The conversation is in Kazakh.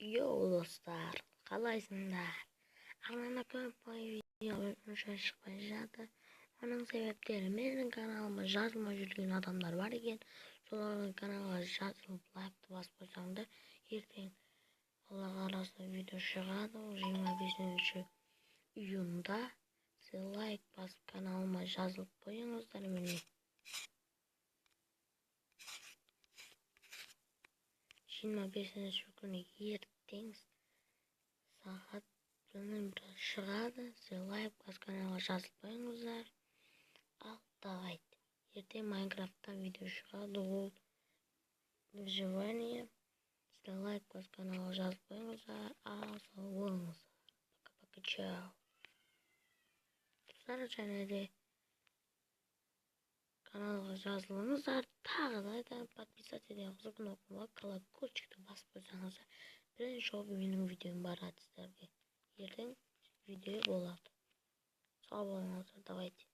Йоу, достар, қалайсыңдар? Арнада көп видео онша шықпай жатыр. Оның себептері: менің каналыма жазылмай жүрген адамдар бар екен. Солардың каналға жазылып, лайкты басып қойсаңдар, ертең, Алла қаласа, видео шығады. Ол 25 июньда. Сіз лайк басып, каналыма жазылып қойыңыздар, міне. 25-ші күні, ертең сағат, білмеймін, бірақ шығады. Сіз лайк басып, каналға жазылып қойыңыздар. Ал давайте. Ертең Майнкрафттан видео шығады, ол выживание. Сіздер лайк басып, каналға жазылып қойыңыздар. Ал сау болыңыздар. Пока, пока, чао. Достар, және де каналға жазылыңыздар. Тағы да айтамын, подписаться деген қызыл кнопкаға, колокольчикті басып қойсаңыздар, бірінші болып менің видеом барады сіздерге. Ертең видео болады. Сау болыңыздар, давайте.